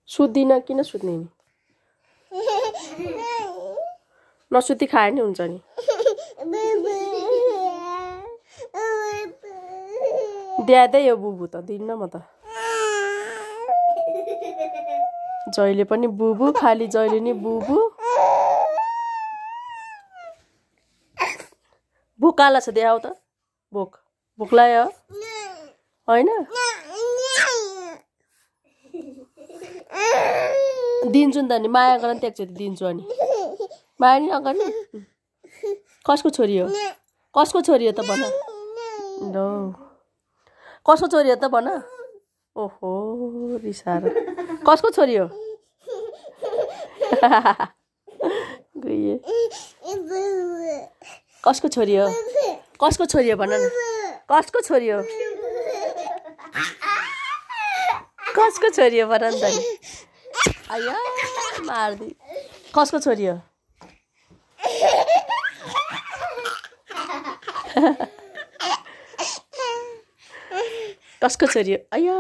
सुत्दिन किन सुत्ने नि नसुती खाए नि हुन्छ नि द्यादै यो बुबु त दिन्न म त जहिले पनि बुबु खाली जहिले नि बुबु भोक आला छ देखाउ त भोक भोक लाग्यो हैन दिन्छु नि त नि माया गर्न त एकचोटि दिन्छु अनि माया नि नगर्ने कसको छोरी हो त भन ल कसको छोरी हो त भन ओहो रिसाएर कसको छोरी हो गइए कसको छोरी हो भन न कसको छोरी हो कसको छोरी हो भन नि त नि आया मार्दी कसको छोरी हो कसको छोरी हो आया